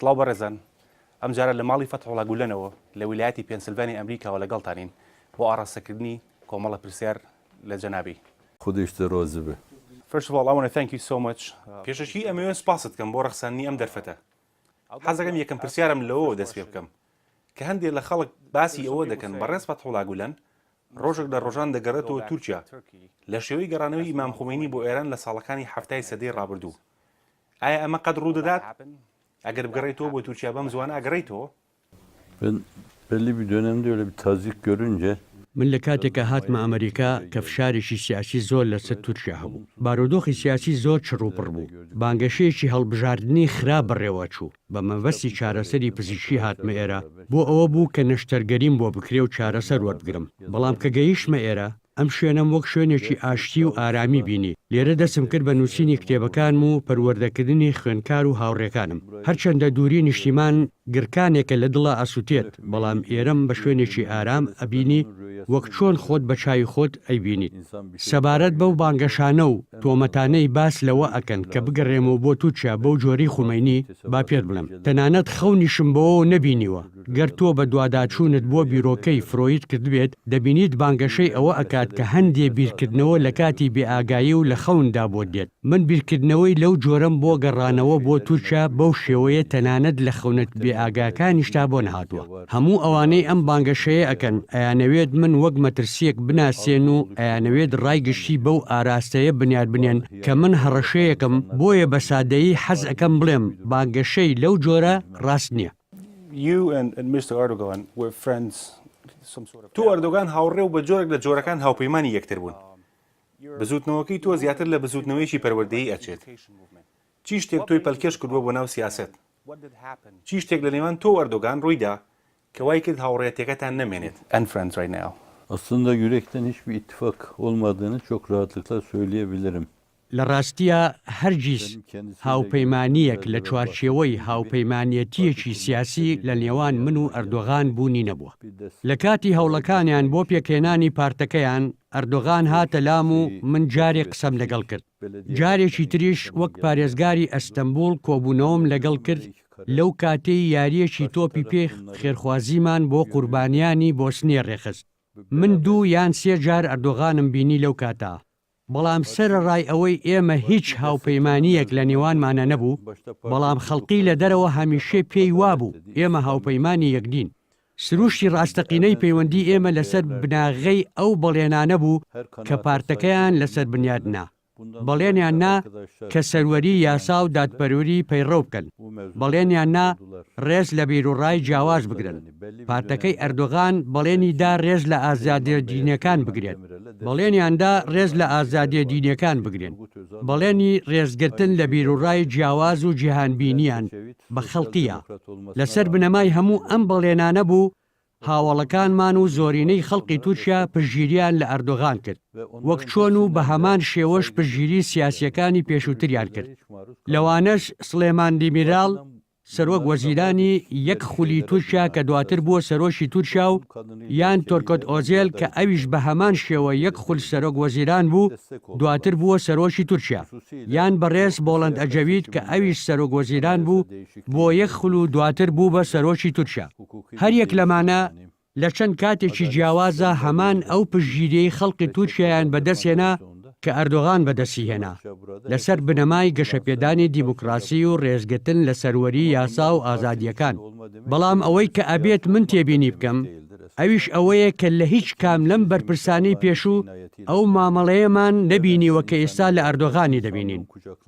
سڵاو بەڕێزان، ئەمجارە لە ماڵی فەتحوڵا گولەنەوە لە ویلایەتی پێنسلڤانیای ئەمریکاوە لەگەڵتانین بۆ ئاڕاستەکردنی کۆمەڵە پرسیار لە جەنابی. خودش ت رازی بێ. First of all I wanna thank you so much. پێشەکی ئەمەوێ سوپاست کەم بۆ ڕەخساندنی ئەم دەرفەتە. حەزەکەم یەکەم پرسیارم لەوەوە دەست پێ بکەم کە هەندێ لە خەڵک باسی ئەوە دەکەن بەڕێز فەتحوڵا گولەن ڕۆژێک لە ڕۆژان دەگەڕێتەوە تورکیا لە شێوەی گەڕانەوەی ئیمام خومەینی بۆ ئێران لە ساڵەکانی حەفتای سەدەی ڕابردوو. ئایا ئەمە قەت ڕوودەدات؟ ئەگەر بگەڕێیتەوە بۆ تورکیا بەم زووانە ئەگەڕێیتەوە؟ Ben belli bir dönemde öyle bir tazyik görünce. من لە کاتێکا هاتمە ئەمەریکا کە فشارێکی سیاسی زۆر لەسەر تورکیا هەبوو. بارودۆخی سیاسی زۆر چڕوپڕ بوو. بانگەشەیەکی هەڵبژاردنی خراپ بەڕێوەچوو. بە مەبەستی چارەسەری پزیشکی هاتمە ئێرە، بۆ ئەوە بوو کە نەشتەرگەریم بۆ بکرێ و چارەسەر وەربگرم. بەڵام کە گەیشتمە ئێرە، ئەم شوێنەم وەک شوێنێکی ئاشتی و ئارامی بینی، لێرە دەستم کرد بە نووسینی کتێبەکانم و پەروەردەکردنی خوێندکار و هاوڕێکانم. هەرچەندە دووری نیشتیمان گڕکانێکە لە دڵا ئەسوتێت، بەڵام ئێرەم بە شوێنێکی ئارام ئەبینی وەک چۆن خۆت بە چاوی خۆت ئەیبینیت. سەبارەت بەو بانگەشانە و تۆمەتانەی باس لەوە ئەکەن کە بگەڕێمەوە بۆ تورکیا بەو جۆرەی خومەینی، با پێت بڵێم تەنانەت خەونیشم بەوەوە نەبینیوە. گەر تۆ بەدواداچوونت بۆ بیرۆکەی فرۆید کردبێت، دەبینیت بانگەشەی ئەوە ئەکات کە هەندێ بیرکردنەوە لە کاتی بێئاگایی و لە خەوندا بۆت دێت. من بیرکردنەوەی لەو جۆرەم بۆ گەڕانەوە بۆ تورکیا بەو شێوەیە تەنانەت لە خەونە بێئاگاکانیشتا بۆ نەهاتووە. هەموو ئەوانەی ئەم بانگەشەیە ئەکەن ئەیانەوێت من وەک مەترسییەک بناسێن و ئەیانەوێت ڕای گشتی بەو ئاراستەیە بنیات بنێن کە من هەڕەشەیەکم، بۆیە بە سادەیی حەز ئەکەم بڵێم بانگەشەی لەو جۆرە ڕاست نییە. تۆ و ئەردۆگان هاوڕێ و بە جۆرێک لە جۆرەکان هاوپەیمانی یەکتر بوون. بزووتنەوەکەی تۆ زیاتر لە بزووتنەوەیەکی پەروەردەیی ئەچێت. چی شتێک تۆی پەلکێش کردووە بۆ ناو سیاسەت؟ چی شتێک لە نێوان تۆ و ئەردۆگان ڕوویدا کە وای کرد هاوڕێیەتیەکەتان نەمێنێت؟ Aslında yürekten hiçbir ittifak olmadığını çok rahatlıkla söyleyebilirim. لە ڕاستیا هەرگیز هاوپەیمانییەک لە چوارچێوەی هاوپەیمانێتییەکی سیاسی لە نێوان من و ئەردۆغان بوونی نەبووە. لە کاتی هەوڵەکانیان بۆ پێکهێنانی پارتەکەیان، ئەردۆغان هاتە لام و من جارێک قسەم لەگەڵ کرد. جارێکی تریش وەک پارێزگاری ئەستەنبوڵ کۆبوونەوەم لەگەڵ کرد لەو کاتەی یارییەکی تۆپی پێی خێرخوازیمان بۆ قوربانیانی بۆسنیە رێکخست. من دوو یان سێ جار ئەردۆغانم بینی لەو کاتە. بەڵام سەرەڕای ئەوەی ئێمە هیچ هاوپەیمانییەک لە نێوانمانا نەبوو، بەڵام خەڵقی لە دەرەوە هەمیشە پێی وابوو ئێمە هاوپەیمانی یەکدین. سروشتی ڕاستەقینەی پەیوەندی ئێمە لەسەر بناغەی ئەو بەڵێنانە بوو کە پارتەکەیان لەسەر بنیاد نا. بەڵێنیان نا کە سەروەری یاسا و دادپەروری پەیڕەو بکەن. بەڵێنیان نا ڕێز لە بیروڕای جیاواز بگرن. پارتەکەی ئەردۆغان بەڵێنی دا ڕێز لە ئازادیە دینیەکان بگرێت. بەڵێنیان دا ڕێز لە ئازادیە دینیەکان بگرن. بەڵێنی ڕێزگرتن لە بیروڕای جیاواز و جیهانبینیان بە خەڵکی یا. لەسەر بنەمای هەموو ئەم بەڵێنانە بوو هاوەڵەکانمان و زۆرینەی خەڵقی تورکیا پشتگیریان لە ئەردۆغان کرد، وەک چۆن و بە هەمان شێوەش پشتگیری سیاسییەکانی پێشووتریان کرد، لەوانەش سڵێمان دیمیرال، سەرۆک وەزیرانی یەک خولی تورکیا کە دواتر بووە سەرۆکی تورکیا و یان تۆرکۆت ئۆزێل کە ئەویش بە هەمان شێوە یەک خول سەرۆک وەزیران بوو دواتر بووە سەرۆکی تورکیا یان بەڕێز بۆڵەند ئەجەوید کە ئەویش سەرۆک وەزیران بوو بۆ یەک خول و دواتر بوو بە سەرۆکی تورکیا. هەر یەک لەمانە لە چەند کاتێکی جیاوازا هەمان ئەو پشتگیریەی خەڵقی تورکیایان بەدەستهێنا کە ئەردۆغان بەدەستیهێنا، لەسەر بنەمای گەشەپێدانی دیموکراسی و ڕێزگرتن لە سەروەری یاسا و ئازادییەکان. بەڵام ئەوەی کە ئەبێت من تێبینی بکەم ئەویش ئەوەیە کە لە هیچ کام لەم بەرپرسانەی پێشوو ئەو مامەڵەیەمان نەبینیوە کە ئێستا لە ئەردۆغانی دەبینین.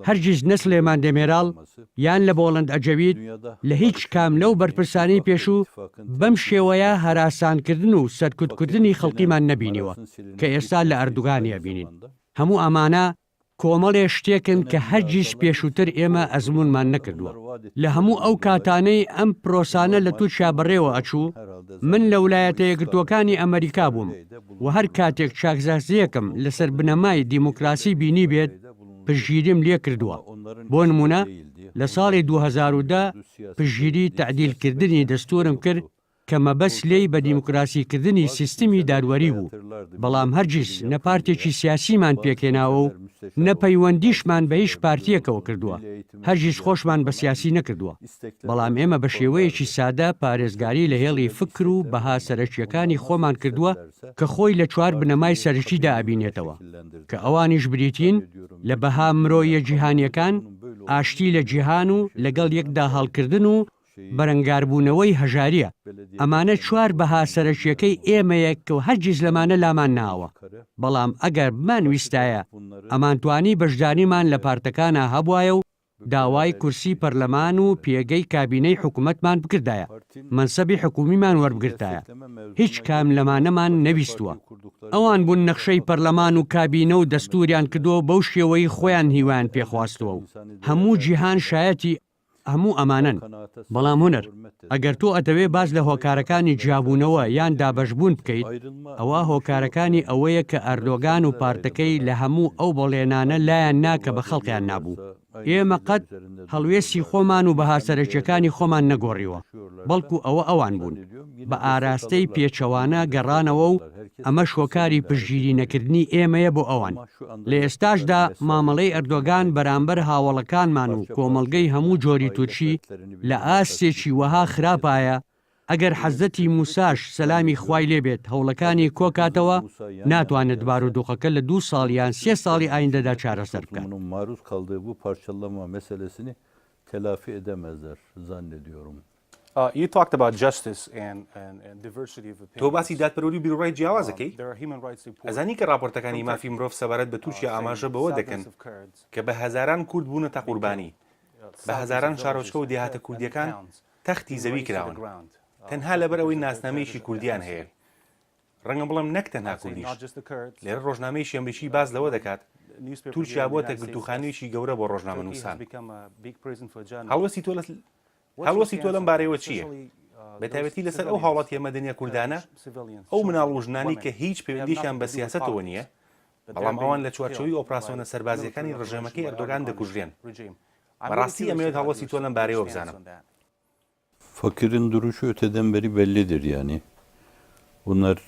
هەرگیز نە سلێمان دێمێراڵ یان لە بۆڵەند ئەجەوید لە هیچ کام لەو بەرپرسانەی پێشوو بەم شێوەیە هەراسانکردن و سەرکوتکردنی خەڵکیمان نەبینیوە کە ئێستا لە ئەردوگانی ئەبینین. هەموو ئەمانە کۆمەڵێ شتێکن کە هەرگیز پێشووتر ئێمە ئەزموونمان نەکردووە. لە هەموو ئەو کاتانەی ئەم پرۆسانە لە تورکیا بەڕێوە ئەچوو، من لە ولایەتە یەکگرتووەکانی ئەمەریکا بووم و هەر کاتێک چاکسازییەکم لەسەر بنەمای دیموکراسی بینیبێت، پشتگیریم لێ کردووە. بۆ نموونە لە ساڵی 2010 پشتگیری تەعدیلکردنی دەستوورم کرد. کە مەبەست لێی بە دیموکراسیکردنی سیستمی دادوەری بوو، بەڵام هەرگیز نە پارتێکی سیاسیمان پێکهێناوە و نە پەیوەندیشمان بە هیچ پارتییەکەوە کردووە، هەرگیز خۆشمان بە سیاسی نەکردووە. بەڵام ئێمە بە شێوەیەکی سادە پارێزگاری لە هێڵی فکر و بەها سەرەکییەکانی خۆمان کردووە کە خۆی لە چوار بنەمای سەرەکیدا ئەبینێتەوە کە ئەوانیش بریتین لە بەها مرۆییە جیهانییەکان، ئاشتی لە جیهان و لەگەڵ یەکدا هەڵکردن و بەرەنگاربوونەوەی هەژارییە. ئەمانە چوار بەها سەرەکییەکەی ئێمەیە کە هەرگیز لەمانە لامان ناوە. بەڵام ئەگەر بمانویستایە ئەمانتوانی بەشداریمان لە پارتەکانا هەبوایە و داوای کورسی پەرلەمان و پێگەی کابینەی حکومەتمان بکردایە، مەنسەبی حکومیمان وەربگرتایە. هیچ کام لەمانەمان نەویستووە. ئەوان بوون نەخشەی پەرلەمان و کابینە و دەستوریان کردووە بەو شێوەی خۆیان هیوایان پێخواستووە و هەموو جیهان شایەتی هەموو ئەمانەن. بەڵام هونەر، ئەگەر تۆ ئەتەوێ باس لە هۆکارەکانی جیابوونەوە یان دابەشبوون بکەیت، ئەوا هۆکارەکانی ئەوەیە کە ئەردۆگان و پارتەکەی لە هەموو ئەو بەڵێنانە لایان نا کە بە خەڵقیان نابوو. ئێمە قەت هەڵوێستی خۆمان و بەها سەرەکییەکانی خۆمان نەگۆڕیوە، بەڵکو ئەوە ئەوان بوون بە ئاراستەی پێچەوانە گەڕانەوە و ئەمەش هۆکاری پشتگیری نەکردنی ئێمەیە بۆ ئەوان. لە ئێستاشدا مامەڵەی ئەردۆگان بەرامبەر هاوەڵەکانمان و کۆمەڵگەی هەموو جۆری تورکی لە ئاستێکی وەها خراپایە ئەگەر حەزرەتی موساش سەلامی خوای لێ بێت هەوڵەکانی کۆکاتەوە ناتوانێت بارودۆخەکە لە دوو ساڵ یان سێ ساڵی ئایندەدا چارەسەر بکات. تۆ باسی دادپەروەری و بیروڕای جیاواز ئەکەی؟ ئەزانی کە ڕاپۆرتەکانی مافی مرۆڤ سەبارەت بە تورکیا ئاماژە بەوە دەکەن کە بە هەزاران کورد بوونەتە قوربانی، بە هەزاران شارۆچکە و دێهاتە کوردییەکان تەختی زەوی کراون تەنها لەبەر ئەوەی ناسنامەیەکی کوردییان هەیە. ڕەنگە بڵێم نەک تەنها کوردیش. لێرە ڕۆژنامەیەکی ئەمریکی باس لەوە دەکات تورکیا بووەتە گرتووخانەیەکی گەورە بۆ ڕۆژنامەنووسان. هەڵوێستی تۆ لە هەڵوێستی تۆ لەم بارەیەوە چییە؟ بە تایبەتی لەسەر ئەو هاوڵاتییە مەدەنییە کوردانە، ئەو مناڵ و ژنانەی کە هیچ پەیوەندییەکیان بە سیاسەتەوە نییە، بەڵام ئەوان لە چوارچێوەی ئۆپراسیۆنە سەربازییەکانی ڕژێمەکەی ئەردۆگان دەکوژرێن. بەڕاستی ئەمەوێت هەڵوێستی تۆ لەم بارەیەوە بزانم. Fakirin duruşu öteden beri bellidir yani. Bunlar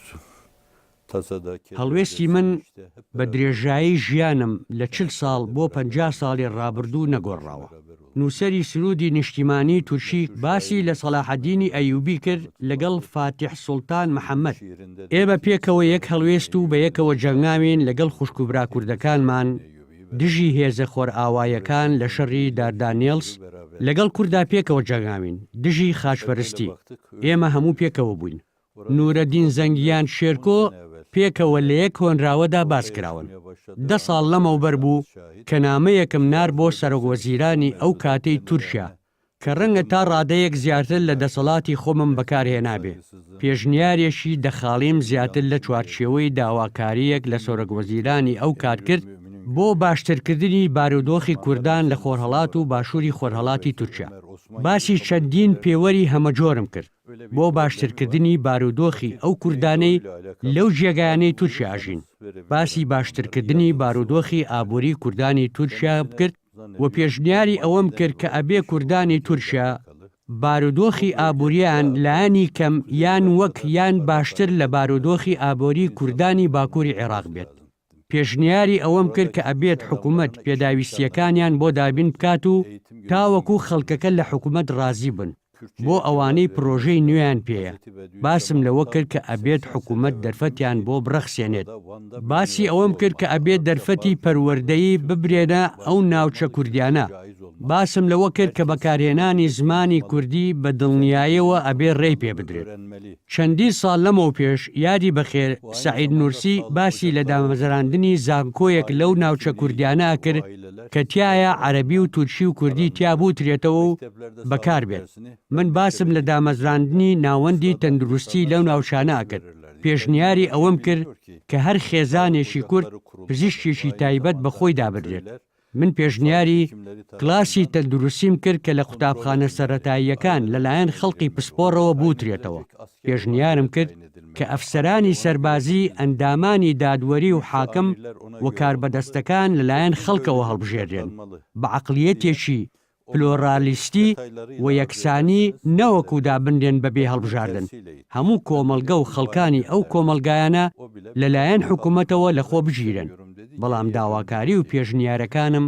tasada, kederde, هەڵوێستی من sevinçte hep بە beraber درێژایی ژیانم لە 40 ساڵ بۆ beraber 50 ساڵی ڕابردوو نەگۆڕاوە. beraber olmak. نووسەری سروودی نیشتیمانیی تورکی Meşhur باسی şair لە سەڵاحەدینی ئەیوبی کرد Ahmet لەگەڵ Fatih فاتیح سوڵتان محەمەد. şiirinde diyor ئێمە ki پێکەوە یەک Selahaddin هەڵوێست و Eyyubi'nin بەیەکەوە جەنگاوین لەگەڵ خوشک و برا Fatih کوردەکانمان Selahaddin Eyyubi دژی beraber هێزە خۆرئاوایەکان لە Üretimden شەڕی birleştirdi داردانێڵس، beraber لەگەڵ کوردا پێکەوە جەنگاوین دژی Hep öyle خاچپەرستی. baktık öyle ئێمە هەموو düşündük. پێکەوە بووین. Orada نورەدین problemler زەنگیان 10 شێرکۆ sene evvel پێکەوە لە یەک هۆنراوەدا باس ortaya کراون. çıkmaya başladığı دە an ساڵ لەمەوبەر mekanımız بوو şahit. کە نامەیەکم نارد بۆ Şahitler سەرۆکوەزیرانی bu ئەو mevzuda کاتەی تورکیا kendilerine کە ڕەنگە تا ödeme ڕادەیەک زیاتر لە saygısızlığın, دەسەڵاتی خۆمم بەکارهێنابێ، saygısızlığın پێشنیارێکی دە خاڵیم زیاتر لە yanlışın diye چوارچێوەی داواکارییەک لە düşündüm. سەرۆکوەزیرانی ئەو کات Emir کرد müminin بۆ gözüyle باشترکردنی بارودۆخی Müslümanların کوردان لە kendisini خۆرهەڵات و orada باشووری Ebu خۆرهەڵاتی Bekir, تورکیا. Ömer, Osman gibi باسی kabul چەندین etmeleri پێوەری هەمەجۆرم کرد öyle bir بۆ problemi var. باشترکردنی بارودۆخی Fakir ئەو ne کوردانەی doğruyla alakalı لەو جێگایانەی ben تورکیا ئەژین. buyursanız verebilirim. باسی Onlara باشترکردنی yardımcısı بارودۆخی olabilirim. ئابووری کوردانی تورکیام Kendisine کرد و zannediyorum 10 پێشنیاری ئەوەم maddeden کرد کە ibaret ئەبێ bir şey کوردانی olduğu ile تورکیا alakalı. بارودۆخی O bölgede ئابووریان daha لایەنی کەم یان kuzeyden وەک kadar یان alakalı باشتر لە edilmesi, بارودۆخی bu ئابووری insanların کوردانی باکووری durumunu عێراق bilmesi بێت. lazım. پێشنیاری ئەوەم کرد کە Oradaki iş ئەبێت حکوومەت adamlarına iş imkanları پێداویستییەکانیان بۆ verilmesi دابین lazım. بکات و Eğitim تاوەکو görebilmesi خەڵکەکە لە lazım. حکوومەت ڕازی بن Kürtçe بۆ ئەوانەی itibar verilmesi پرۆژەی lazım. نوێیان پێیە. Hazreti باسم Bediüzzaman لەوە ta کرد کە ئەبێت 80 sene حکوومەت evvel demiş دەرفەتیان ki بۆ بڕەخسێنێت. burada Van'da bir باسی üniversite ئەوەم کرد olmalı. کە ئەبێت Arapça, دەرفەتی Farsça پەروەردەیی okulları Türkçe ببرێنە ئەو vacip ناوچە olmalı, Kürtçe کوردیانە. caiz olmalı. باسم لەوە کرد کە Herkes بەکارهێنانی öğretecek زمانی konuşmalı. کوردی بە Kendi دڵنیایەوە dilini ئەبێ ڕێی konuşmalı, پێ بدرێت. öğrenmeli. چەندین ساڵ لەمەوپێش یادی بەخێر Bu aynı سەعید zamanda نورسی sağlık باسی لە ocakları olmalı. دامەزراندنی زانکۆیەک لەو Aile ناوچە hekimliği کوردیانە o ئەکرد aileler کە تیایا hizmet عەرەبی و alanına تورکی و کوردی تیا aranmalı. بوترێتەوە و Mekteplerde بەکار sağlık بێت. dersini ben من باسم mektebe لە gittiğimde دامەزراندنی ناوەندی sırada تەندروستی insanlar لەو sağlık ناوچانە dersi ئەکرد. verirlerdi. Kendine پێشنیاری ئەوەم کرد ulaşabiliyor ki کە هەر sağlık خێزانێکی کورد ocakları kurulmalı. Bu پزیشکێکی aynı تایبەت بە zamanda خۆی دابنرێت. köyler من sağlık پێشنیاری hekimleri کلاسی tarafından تەندروستیم کرد کە لە kontrol قوتابخانە edilmeli. سەرەتاییەکان Aileler لەلایەن tayin خەڵقی edilmeli. Oraya پسپۆڕەوە tayin بوترێتەوە. edilecek askerler ona پێشنیارم göre کرد tayin کە edilmeli. Asker ئەفسەرانی ona göre سەربازی، seçilmeli. ئەندامانی دادوەری و Güçlü حاکم amirler ona و göre olmalı. کاربەدەستەکان لەلایەن Toplum خەڵکەوە böylece هەڵبژێردرێن kuşatlanmalı بە diye عەقڵیەتێکی پلۆرالیستی و یەکسانی نەوەکو دابنرێن بەبێ هەڵبژاردن هەموو کۆمەڵگە و خەڵکانی ئەو کۆمەڵگایانە لەلایەن حکومەتەوە لەخۆ بگیرێن، بەڵام داواکاری و پێشنیارەکانم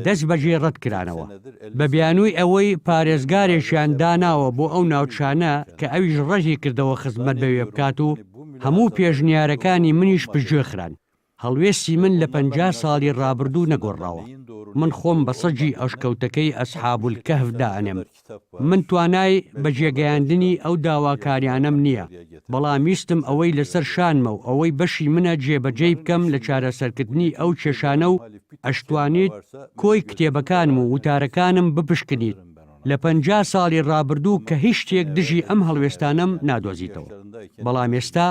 دەست بەجێ ڕەت کرانەوە بە بیانووی ئەوەی پارێزگارێکیان داناوە بۆ ئەو ناوچانە کە ئەویش ڕەتی کردەوە خزمەت بەوێ بکات و هەموو پێشنیارەکانی منیش پشتگوێ خران. هەڵوێستی من لە 50 ساڵی ڕابردوو نەگۆڕاوە. من خۆم بە سەگی ئەشکەوتەکەی ئەسحابولکەهف دائەنێم. من توانای بەجێگەیاندنی ئەو داواکاریانەم نییە، بەڵام ویستم ئەوەی لەسەر شانمە و ئەوەی بەشی منە جێبەجێی بکەم لە چارەسەرکردنی ئەو کێشانە و ئەشتوانیت کۆی کتێبەکانم و وتارەکانم بپشکنیت لە 50 ساڵی ڕابردوو کە هیچ شتێک دژی ئەم هەڵوێستانەم نادۆزیتەوە. بەڵام ئێستا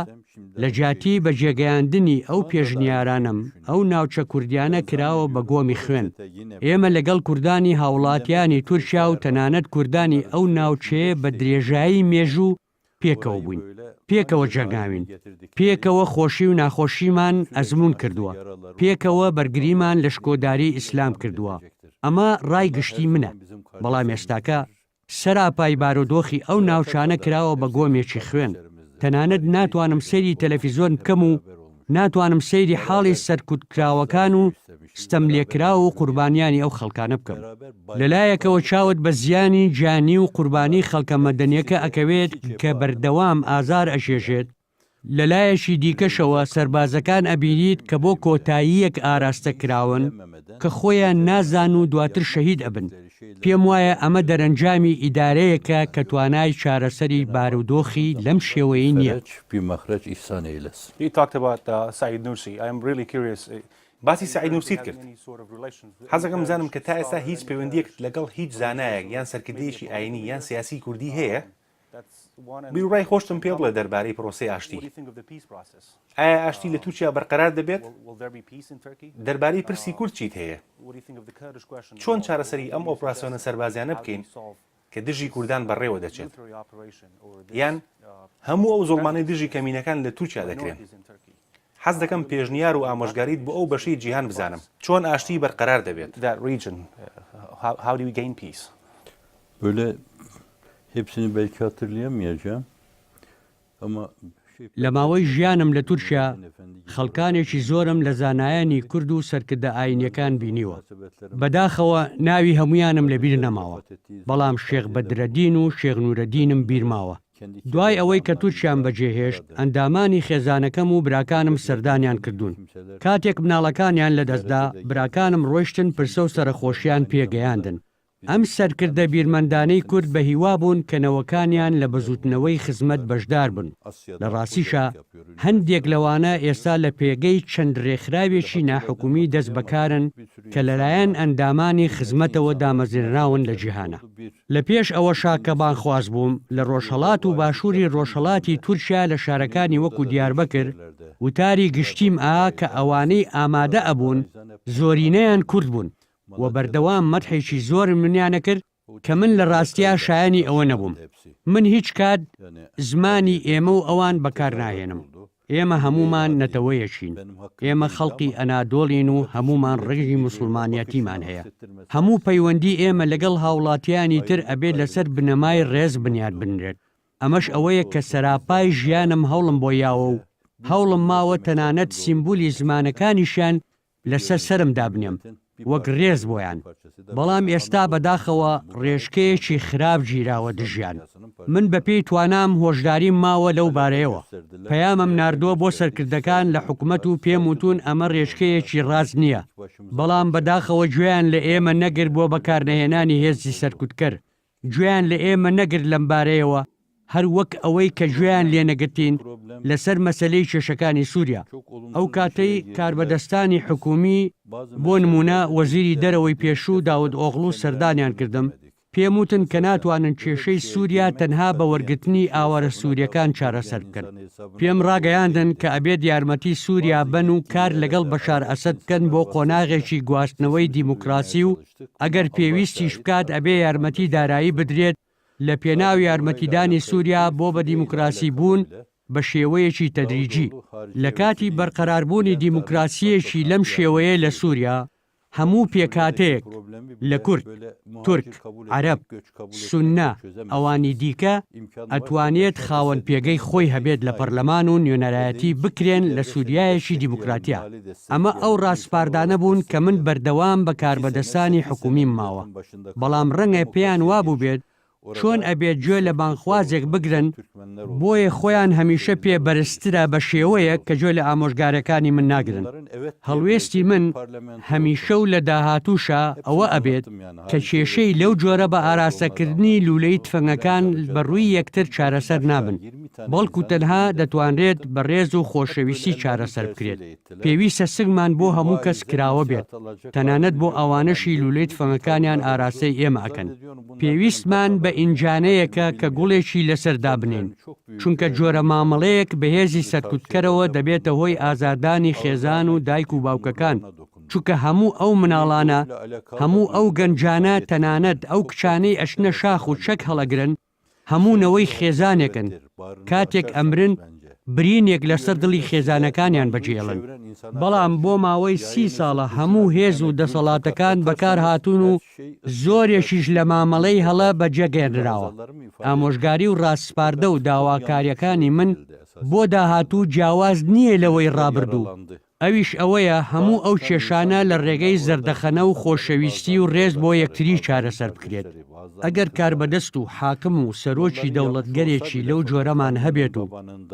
لە جیاتی بەجێگەیاندنی ئەو پێشنیارانەم، ئەو ناوچە کوردیانە کراوە بە گۆمی خوێن. ئێمە لەگەڵ کوردانی هاوڵاتیانی تورکیا و تەنانەت کوردانی ئەو ناوچەیە بە درێژایی مێژوو پێکەوە بووین، پێکەوە جەنگاوین، پێکەوە خۆشی و ناخۆشیمان ئەزموون کردووە، پێکەوە بەرگریمان لە شکۆداری ئیسلام کردووە. ئەمە ڕای گشتی منە. بەڵام ئێستاکە سەراپای بارودۆخی ئەو ناوچانە کراوە بە گۆمێکی خوێن، تەنانەت ناتوانم سەیری تەلەفیزۆن بکەم و ناتوانم سەیری حاڵی سەرکوتکراوەکان و ستەملێکراو و قوربانیانی ئەو خەڵکانە بکەم. لەلایەکەوە چاوت بە زیانی گیانی و قوربانی خەڵکە مەدەنیەکە ئەکەوێت کە بەردەوام ئازار ئەچێژێت، لەلایەکی دیکەشەوە سەربازەکان ئەبینیت کە بۆ کۆتاییەک ئاراستە کراون کە خۆیان نازان و دواتر شەهید ئەبن، پێم وایە ئەمە دەرەنجامی ئیدارەیەکە کە توانای چارەسەری بارودۆخی لەم شێوەیەی نییە. باسی سەعید نورسیت کرد، حەزەکەم بزانم کە تا ئێستا هیچ پەیوەندییەکت لەگەڵ هیچ زانایەک یان سەرکردەیەکی ئایینی یان سیاسیی کوردی هەیە؟ بیروڕای خۆشتم پێ بڵێ دەربارەی پرۆسەی ئاشتی. ئایا ئاشتی لە تورکیا بەرقەرار دەبێت؟ دەربارەی پرسی کورد چیت هەیە؟ چۆن چارەسەری ئەم ئۆپراسیۆنە سەربازیانە بکەین کە دژی کوردان بەڕێوە دەچێت؟ یان هەموو ئەو زوڵمانەی دژی کەمینەکان لە تورکیا دەکرێن؟ حەز دەکەم پێشنیار و ئامۆژگاریت بۆ ئەو بەشەی جیهان بزانم چۆن ئاشتی بەرقەرار دەبێت. Böyle hepsini belki hatırlayamayacağım ama لە ماوەی ژیانم لە تورکیا خەڵکانێکی زۆرم لە زانایانی کورد و سەرکردە ئاینیەکان بینیوە. بەداخەوە ناوی هەموویانم لەبیر نەماوە، بەڵام شێخ بەدرەدین و شێخ نورەدینم بیرماوە. دوای ئەوەی کە تورکیام بەجێهێشت، ئەندامانی خێزانەکەم و براکانم سەردانیان کردوون. کاتێک مناڵەکانیان لەدەستدا، براکانم ڕۆیشتن پرسە و سەرەخۆشیان پێگەیاندن. ئەم سەرکردە بیرمەندانەی کورد بە هیوا بوون کە نەوەکانیان لە بزووتنەوەی خزمەت بەشدار بن، لە ڕاستیشا هەندێک لەوانە ئێستا لە پێگەی چەند رێکخراوێکی ناحکومی دەست بەکارن کە لەلایەن ئەندامانی خزمەتەوە دامەزرێنراون لە جیهانا. لە پێش ئەوەشا کە بانگخواز بووم لە ڕۆژهەڵات و باشووری ڕۆژهەڵاتی تورکیا لە شارەکانی وەکو دیاربەکر وتاری گشتیم ئا کە ئەوانەی ئامادە ئەبوون زۆرینەیان کورد بوون و بەردەوام مەدحێکی زۆر منیان ئەکرد کە من لە ڕاستیا شایەنی ئەوە نەبووم. من هیچ کات زمانی ئێمە و ئەوان بەکار ناهێنم. ئێمە هەموومان نەتەوەیەکین. ئێمە خەڵقی ئەنادۆڵین و هەموومان ڕەگی موسڵمانیەتیمان هەیە. هەموو پەیوەندی ئێمە لەگەڵ هاوڵاتیانی تر ئەبێت لەسەر بنەمای ڕێز بنیات بنرێت. ئەمەش ئەوەیە کە سەراپای ژیانم هەوڵم بۆ یاوە و هەوڵم ماوە تەنانەت سیمبولی زمانەکانیشیان لەسەر سەرم دابنێم وەک رێز بۆیان، بەڵام ئێستا بەداخەوە رێژکەیەکی خراپ گیراوە دژیان، من بەپێی توانام هۆشداریم ماوە لەو بارەیەوە، پەیامم ناردووە بۆ سەرکردەکان لە حکومەت و پێم وتوون ئەمە رێژکەیەکی راست نییە، بەڵام بەداخەوە گوێیان لە ئێمە نەگرت بۆ بەکارنەهێنانی هێزی سەرکوتکەر، گوێیان لە ئێمە نەگرت لەمبارەیەوە، هەر وەک ئەوەی کە گوێیان لێنەگرتین لەسەر مەسەلەی کێشەکانی سووریا. ئەو کاتەی کاربەدەستانی حکوومی، بۆ نموونە وەزیری دەرەوەی پێشوو داود ئۆغڵو سەردانیان کردم، پێم وتن کە ناتوانن کێشەی سووریا تەنها بە وەرگرتنی ئاوارە سوورییەکان چارەسەر بکەن. پێم ڕاگەیاندن کە ئەبێت یارمەتی سووریا بەن و کار لەگەڵ بەشار ئەسەد بکەن بۆ قۆناغێکی گواستنەوەی دیموکراسی و ئەگەر پێویستیش بکات ئەبێ یارمەتی دارایی بدرێت لە پێناو یارمەتیدانی سووریا بۆ بە دیموکراسی بوون بە شێوەیەکی تەدریجی. لە کاتی بەرقەراربوونی دیموکراسییەکی لەم شێوەیە لە سووریا. هەموو پێکهاتەیەک لە کورد، تورک، عەرەب، سوننە، ئەوانی دیکە ئەتوانێت خاوەن پێگەی خۆی هەبێت لە پەرلەمان و نوێنەرایەتی بکرێن لە سوریایەکی دیموکراتیا. ئەمە ئەو ڕاسپاردانە بوون کە من بەردەوام بە کاربەدەستانی حکومیم ماوە. بەڵام ڕەنگە پێیان وابووبێت چۆن ئەبێت گوێ لە بانگخوازێک بگرن، بۆیە خۆیان هەمیشە پێ بەرزترە بە شێوەیەک کە گوێ لە ئامۆژگارەکانی من ناگرن. هەڵوێستی من هەمیشە و لە داهاتووشا ئەوە ئەبێت کە کێشەی لەو جۆرە بە ئاراستەکردنی لوولەی تفەنگەکان بە ڕووی یەکتر چارەسەر نابن، بەڵکو تەنها دەتوانرێت بە ڕێز و خۆشەویستی چارەسەر بکرێت. پێویستە سنگمان بۆ هەموو کەس کراوە بێت، تەنانەت بۆ ئەوانەشی لوولەی تفەنگەکانیان ئاراستەی ئێمە ئەکەن. پێویستمان بە ئینجانەیەکە کە گوڵێکی لەسەر دابنێین، چونکە جۆرە مامەڵەیەک بە هێزی سەرکوتکەرەوە دەبێتە هۆی ئازاردانی خێزان و دایک و باوکەکان، چونکە هەموو ئەو مناڵانە، هەموو ئەو گەنجانە، تەنانەت ئەو کچانەی ئەچنە شاخ و چەک هەڵئەگرن، هەموو نەوەی خێزانێکن، کاتێک ئەمرن برینێک لەسەر دڵی خێزانەکانیان بەجێڵن. بەڵام بۆ ماوەی سی ساڵە هەموو هێز و دەسەڵاتەکان بەکارهاتوون و زۆرێکیش لە مامەڵەی هەڵە بەجێگەیەنراوە. ئامۆژگاری و ڕاسپاردە و داواکارییەکانی من بۆ داهاتوو جیاواز نییە لەوەی ڕابردوو، ئەویش ئەوەیە هەموو ئەو کێشانە لە ڕێگەی زەردەخەنە و خۆشەویستی و ڕێز بۆ یەکتری چارەسەر بکرێت. ئەگەر کاربەدەست و حاکم و سەرۆکی دەوڵەتگەرێکی لەو جۆرەمان هەبێت و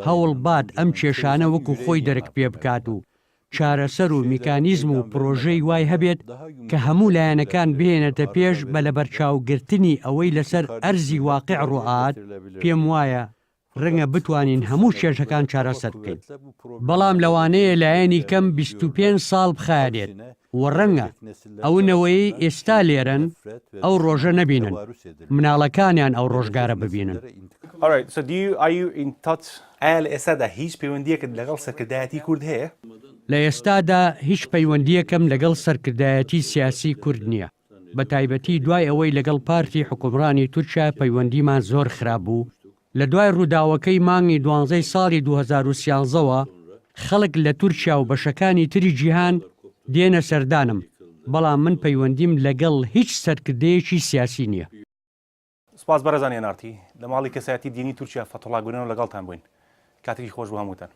هەوڵ بات ئەم کێشانە وەکو خۆی دەرک پێ بکات و چارەسەر و میکانیزم و پرۆژەی وای هەبێت کە هەموو لایەنەکان بهێنێتە پێش بە لەبەرچاوگرتنی ئەوەی لەسەر ئەرزی واقیع ڕوئات، پێم وایە ڕەنگە بتوانین هەموو کێشەکان چارەسەر بکەین، بەڵام لەوانەیە لایەنی کەم 25 ساڵ بخایەنێت و ڕەنگە ئەو نەوەیەی ئێستا لێرەن ئەو ڕۆژە نەبینن، مناڵەکانیان ئەو ڕۆژگارە ببینن. ئایا لە ئێستادا هیچ پەیوەندییەکت لەگەڵ سەرکردایەتی کورد هەیە؟ لە ئێستادا هیچ پەیوەندییەکم لەگەڵ سەرکردایەتی سیاسی کورد نییە. بە تایبەتی دوای ئەوەی لەگەڵ پارتی حوکمڕانی تورکیا پەیوەندیمان زۆر خراپ بوو، لە دوای ڕووداوەکەی مانگی دوانزەی ساڵی 2013 وە خەڵک لە تورکیا و بەشەکانی تری جیهان دێنە سەردانم، بەڵام من پەیوەندیم لەگەڵ هیچ سەرکردەیەکی سیاسی نییە. سوپاس بەڕێزان ئێن ئاڕ تی، لە ماڵی کەسایەتی دینی تورکیا فەتحوڵا گولەنەوە لەگەڵتان بووین. کاتێکی خۆش بۆ هەمووتان.